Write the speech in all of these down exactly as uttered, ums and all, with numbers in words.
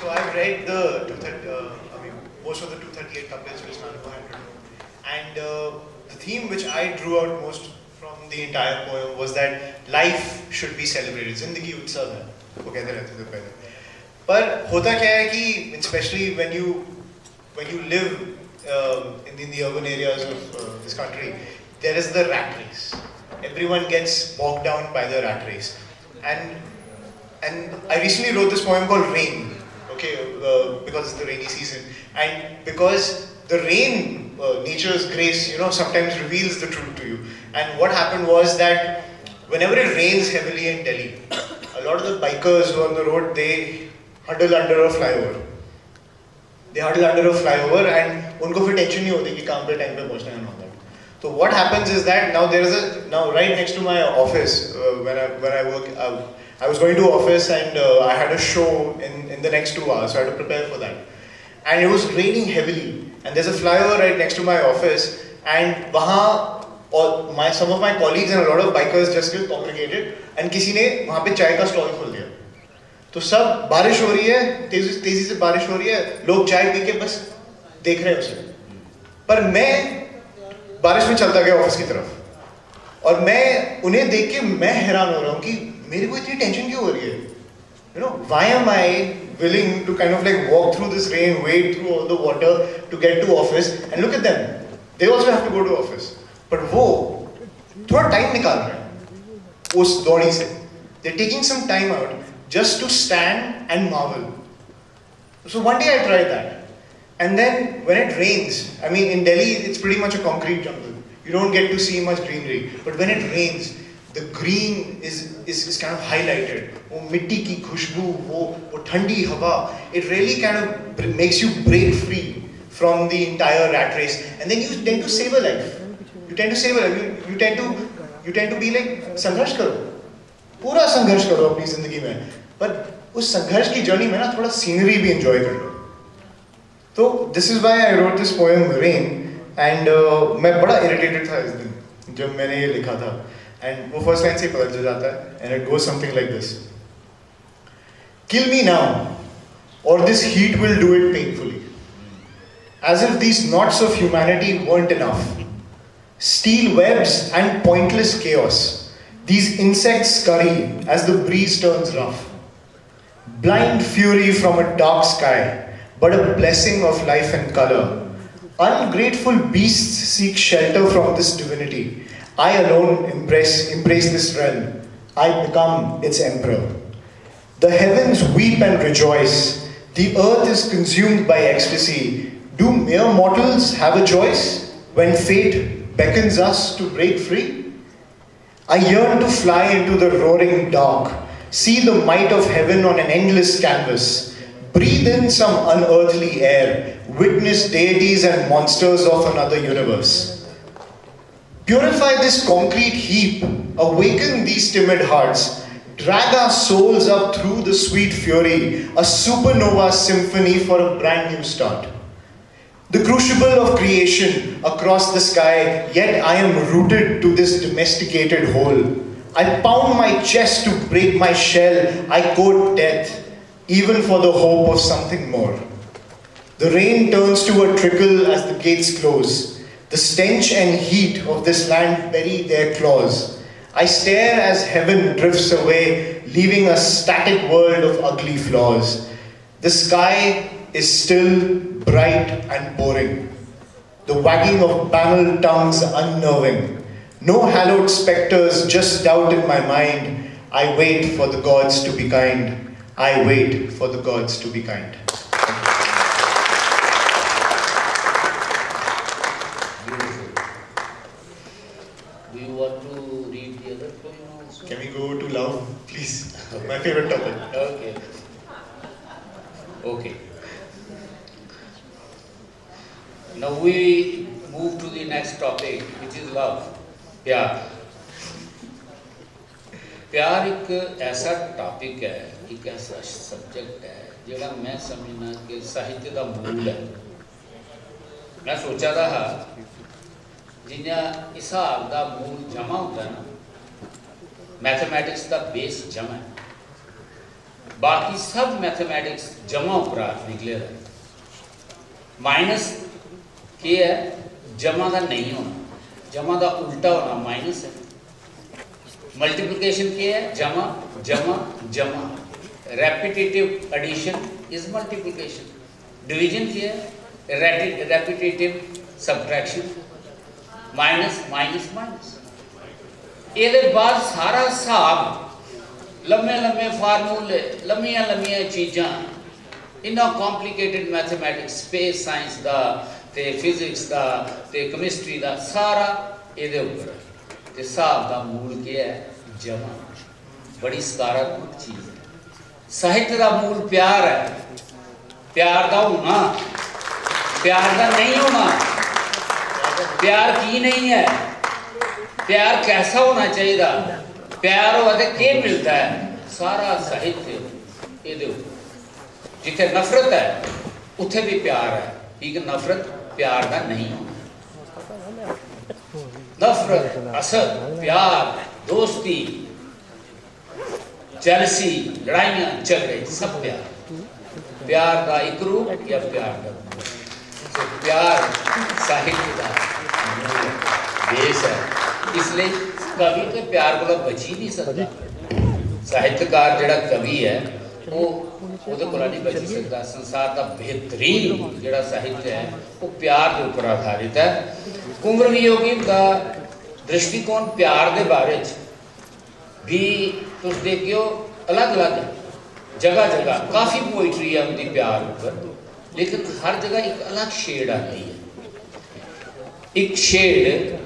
So I've read the two thirty, uh, I mean, most of the two thirty-eight couplets which Nanugo had written. And uh, the theme which I drew out most from the entire poem was that life should be celebrated. जिंदगी उत्सव है, वो कहते रहते थे पहले. पर होता क्या है कि especially when you when you live um, in, in the urban areas of uh, this country, there is the rat race. Everyone gets bogged down by the rat race. And and I recently wrote this poem called Rain, okay, uh, because it's the rainy season. And because the rain, uh, nature's grace, you know, sometimes reveals the truth to you. And what happened was that whenever it rains heavily in Delhi, a lot of the bikers who are on the road, they huddle under a flyover. They huddle under a flyover and उनको फिर tension नहीं होती कि काम पे time पे पहुंचना है ना. So what happens is that now there is a now right next to my office uh, when I when I work uh, I was going to office and uh, I had a show in in the next two hours, so I had to prepare for that. And it was raining heavily and there's a flyover right next to my office and वहाँ और my some of my colleagues and a lot of bikers just get congregated and किसी ने वहाँ पे चाय का stall खोल दिया. तो सब बारिश हो रही है, तेजी तेजी से बारिश हो रही है, लोग चाय पी के बस देख रहे हैं उसे. पर मैं बारिश में चलता गया ऑफिस की तरफ और मैं उन्हें देख के मैं हैरान हो रहा हूँ कि मेरे को इतनी टेंशन क्यों हो रही है. You know, why am I willing to kind of like walk through this rain, wade through all the water to get to office and look at them, they also have to go to office. But वो थोड़ा time निकाल रहे हैं उस दौड़ी से. They're taking some time out just to stand and marvel. So one day I tried that. And then when it rains, I mean, in Delhi, it's pretty much a concrete jungle. You don't get to see much greenery. But when it rains, the green is, is, is kind of highlighted. वो मिट्टी की खुशबू, वो वो ठंडी हवा, it really kind of br- makes you break free from the entire rat race. And then you tend to savor life. You tend to savor life. You, you tend to you tend to be like संघर्ष करो, पूरा संघर्ष करो अपनी जिंदगी में, पर उस संघर्ष की जर्नी में ना थोड़ा सीनरी भी एंजॉय कर लो. तो this is why I wrote this poem Rain. And मैं बड़ा इरिटेटेड था इस दिन जब मैंने ये लिखा था. एंड वो फर्स्ट लाइन से ही पता चल जाता है. And it goes something like this: Kill me now, or this heat will do it painfully. As if these knots of humanity weren't enough. Steel webs and pointless chaos. These insects scurry as the breeze turns rough. Blind fury from a dark sky, but a blessing of life and color. Ungrateful beasts seek shelter from this divinity. I alone embrace, embrace this realm. I become its emperor. The heavens weep and rejoice. The earth is consumed by ecstasy. Do mere mortals have a choice when fate beckons us to break free? I yearn to fly into the roaring dark, see the might of heaven on an endless canvas, breathe in some unearthly air, witness deities and monsters of another universe. Purify this concrete heap, awaken these timid hearts, drag our souls up through the sweet fury, a supernova symphony for a brand new start. The crucible of creation across the sky, yet I am rooted to this domesticated hole. I pound my chest to break my shell, I court death, even for the hope of something more. The rain turns to a trickle as the gates close. The stench and heat of this land bury their claws. I stare as heaven drifts away, leaving a static world of ugly flaws. The sky is still bright and boring. The wagging of panel tongues unnerving. No hallowed spectres, just doubt in my mind. I wait for the gods to be kind. I wait for the gods to be kind. Do you want to read the other poem also? Can we go to love, please? My favorite topic. Okay. Okay. Now we move to the next topic, which is love. प्यार. प्यार एक ऐसा topic है, एक ऐसा subject है, ਜਿਹੜਾ ਮੈਂ ਸਮਝਣਾ ਕਿ ਸਾਹਿਤ ਦਾ ਮੂਲ ਹੈ। ਮੈਂ ਸੋਚਦਾ ਹਾਂ ਜਿੰਨਾ ਹਿਸਾਬ ਦਾ ਮੂਲ ਜਮ੍ਹਾਂ ਹੁੰਦਾ ਨਾ, ਮੈਥੇਮੈਟਿਕਸ ਦਾ ਬੇਸ ਜਮ੍ਹਾਂ ਹੈ। बाकी सब मैथमेटिक्स जमा उप्परा निकले दा। माइनस केह् ऐ? जमा दा नेईं होना, जमा दा उल्टा होना माइनस ऐ। मल्टीप्लिकेशन केह् ऐ? जमा, जमा, जमा। Repetitive addition is multiplication. Division केह् ऐ? Repetitive subtraction. Minus, minus, minus. एह्दे बाद सारा स्हाब, लम्मे लम्मे फार्मूले, लम्मियां लम्मियां चीजां, इन्ना कॉम्प्लिकेटेड मैथमेटिक्स, स्पेस साइंस दा ते फिजिक्स दा ते केमिस्ट्री दा, सारा एह्दे उप्पर ऐ। ते स्हाब दा मूल केह् ऐ? जमा। बड़ी सकारात्मक चीज ऐ। साहित्य दा मूल प्यार ऐ। प्यार दा होना, प्यार दा नेईं होना। प्यार की नेईं ऐ? प्यार कैसा होना चाहिदा? प्यार होऐ ते केह् मिलदा ऐ? सारा साहित्य एह्दे उप्पर। जित्थै नफरत ऐ, उत्थै बी प्यार ऐ, की के नफरत प्यार दा नेईं होना। नफरत, हसद, प्यार, दोस्ती, जैलसी, लड़ाइयां, झगड़े, सब प्यार। प्यार दा इक रूप या प्यार दा रूप। So, प्यार साहित्य दा मूल बेस ऐ। इसलेई कवि ते प्यार कोला बची नहीं सकदा। साहित्यकार जेह्ड़ा कवि ऐ, ओह् ओह्दे कोला नहीं बची सकदा। संसार दा बेहतरीन जेह्ड़ा साहित्य ऐ, ओह् प्यार दे उप्पर आधारित ऐ। कुंवर वियोगी दा दृष्टिकोण प्यार दे बारे च भी तुस देखगे, अलग-अलग जगह-जगह काफी पोइट्री ऐ उं'दी प्यार उप्पर, लेकिन हर जगह इक अलग शेड आंदी ऐ। इक शेड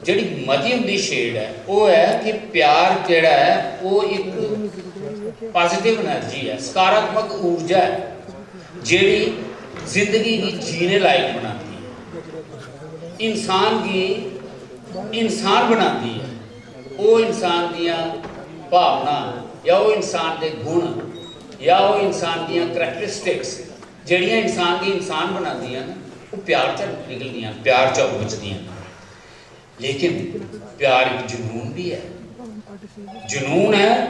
जेह्ड़ी मती उं'दी शेड ऐ, ओह् ऐ कि प्यार जेह्ड़ा ऐ, ओह् इक पॉजिटिव एनर्जी ऐ, सकारात्मक ऊर्जा ऐ, जेह्ड़ी जिंदगी गी जीने लायक बनांदी ऐ, इंसान गी इंसान बनांदी ऐ। ओह् इंसान दियां भावना या ओह् इंसान दे गुण या ओह् इंसान दियां करैक्टरिस्टिक्स जेह्ड़ियां इंसान गी इंसान बनांदियां न, ओह् प्यार च निकलदियां न, प्यार च उपजदियां न। लेकिन प्यार इक जुनून बी ऐ। जुनून ऐ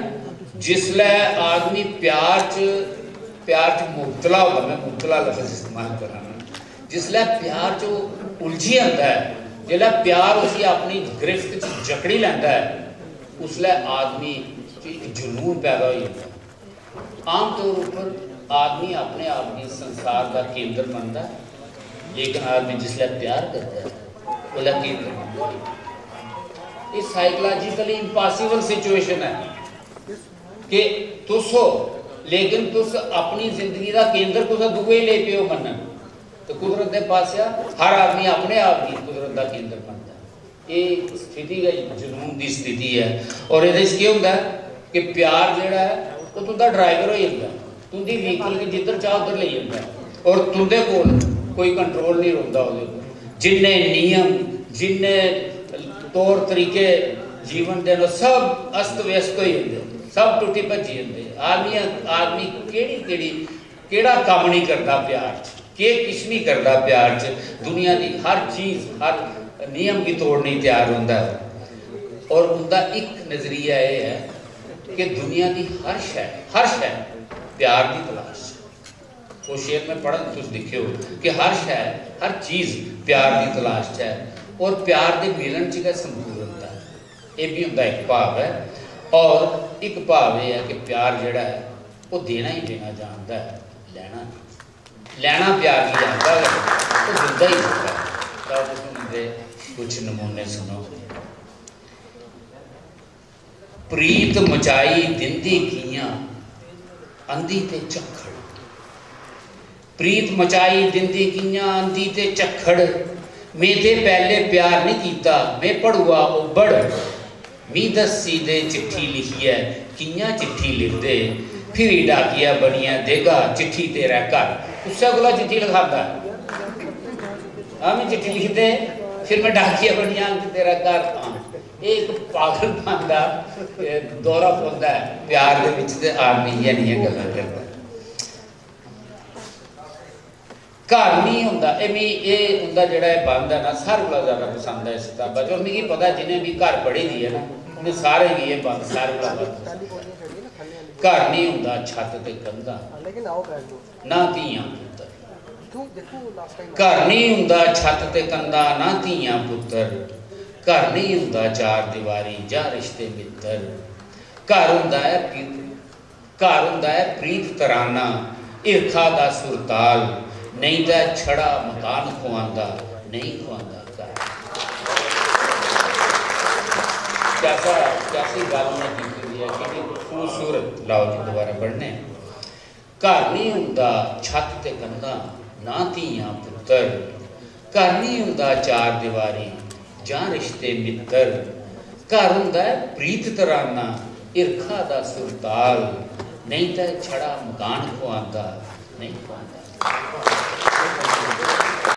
जिसलै आदमी प्यार च, प्यार च मुबतला होंदा, में मुबतला लफ्ज इस्तेमाल करा ना, जिसलै प्यार च ओह् उलझी जंदा ऐ, जिसलै प्यार उसी अपनी गिरफ्त च जकड़ी लैंदा ऐ, उसलै आदमी च इक जुनून पैदा होई जंदा ऐ। आमतौर उप्पर आदमी अपने आप गी संसार दा केंद्र मनदा ऐ, लेकिन आदमी जिसलै प्यार करदा ऐ, उसलै केंद्र मनदा ऐ। एह् साइकोलॉजिकली इम्पॉसिबल सिचुएशन ऐ कि तुस हो, लेकिन तुस अपनी जिंदगी दा केंद्र कुसै दूए गी लेई पे ओ मन्नन। ते कुदरत दे पासेआ हर आदमी अपने आप गी कुदरत दा केंद्र मनदा ऐ। एह् स्थिति गै जुनून दी स्थिति ऐ। और एह्दे च केह् होंदा ऐ कि प्यार जेह्ड़ा ऐ, ओह् तुं'दा ड्राइवर होई जंदा ऐ, तुं'दी व्हीकल गी जिद्धर चाह् उद्धर लेई जंदा ऐ, और तुं'दे कोल कोई कंट्रोल निं रौंह्दा ओह्दे उप्पर। जिन्ने नियम, जिन्ने तौर तरीके जीवन दे न, ओह् सब अस्त व्यस्त होई जंदे, सब टुट्टी भज्जी जंदे। आदमी, आदमी केह्ड़ी केह्ड़ी, केह्ड़ा कम्म निं करदा प्यार च, केह् किश निं करदा प्यार च। दुनिया दी हर चीज, हर नियम गी तोड़ने गी त्यार रौंह्दा ऐ। और उं'दा इक नजरिया एह् ऐ कि दुनिया दी हर शै, हर शै प्यार दी तलाश च। ओह् शेर में पढ़ङ, तुस दिक्खेओ कि हर शै, हर चीज प्यार दी तलाश च ऐ। और प्यार दे मिलन च गै संपूर्णता ऐ। एह् बी उं'दा इक भाव ऐ। और इक भाव एह् ऐ कि प्यार जेह्ड़ा ऐ, ओह् देना ही देना जानदा ऐ, लैना नेईं। लैना प्यार गी आंदा गै, ओह् दिंदा ही दिंदा ऐ। तां तुस उं'दे कुछ नमूने सुनो। प्रीत मचाई दिंदी कि'यां अंधी ते झक्खड़। प्रीत मचाई दिंदी कि'यां अंधी ते झक्खड़। में ते पैह्ले प्यार निं कीता, में भड़ुआ ओबड़। मी दस्सी दे चिट्ठी लिखियै कि'यां चिट्ठी लिखदे। फिरी डाकिया बनियै देगा चिट्ठी तेरै घर। कुसै कोला चिट्ठी लखांदा ऐ? हां, में चिट्ठी लिखदे, फिर में डाकिया बनियै आंग तेरै घर आं। एह् इक पागलपन दा, एह् दौरा पौंदा ऐ प्यार दे बिच, ते आदमी इ'यै नेहियां गल्लां करदा ऐ। घर निं होंदा। एह् मी, एह् उं'दा जेह्ड़ा एह् बंद ऐ ना, सारें कोला जैदा पसंद ऐ इस कताबा च। और मिगी पता, जि'नें बी घर पढ़ी दी ऐ ना, उ'नें सारें गी एह् बंद सारें कोला बद्ध पसंद ऐ। घर नेईं होंदा छत्त ते कंधां, लेकिन आओ बैक डोर। ना धीआं पुत्तर। दिक्खो, दिक्खो लास्ट टाइम। घर नेईं होंदा छत्त ते कंधां, ना धीआं पुत्तर। घर नेईं होंदा चार दीवारी जां रिश्ते मित्तर। घर होंदा ऐ पी-, घर होंदा ऐ प्रीत तराना, हिरखा दा सुरताल। नेईं तां छड़ा मकान खुआंदा, नेईं खुआंदा घर। कैसा, कैसी गल्ल उ'नें कीती दी ऐ, किन्नी खूबसूरत। लाओ जी, दोबारा पढ़ने। घर नेईं होंदा छत्त ते कंधां, ना धीआं पुत्तर। घर नेईं होंदा चार दीवारी जां रिश्ते मित्तर। घर होंदा ऐ प्रीत तराना, हिरखा दा सुरताल। नेईं तां छड़ा मकान खुआंदा, नेईं खुआंदा।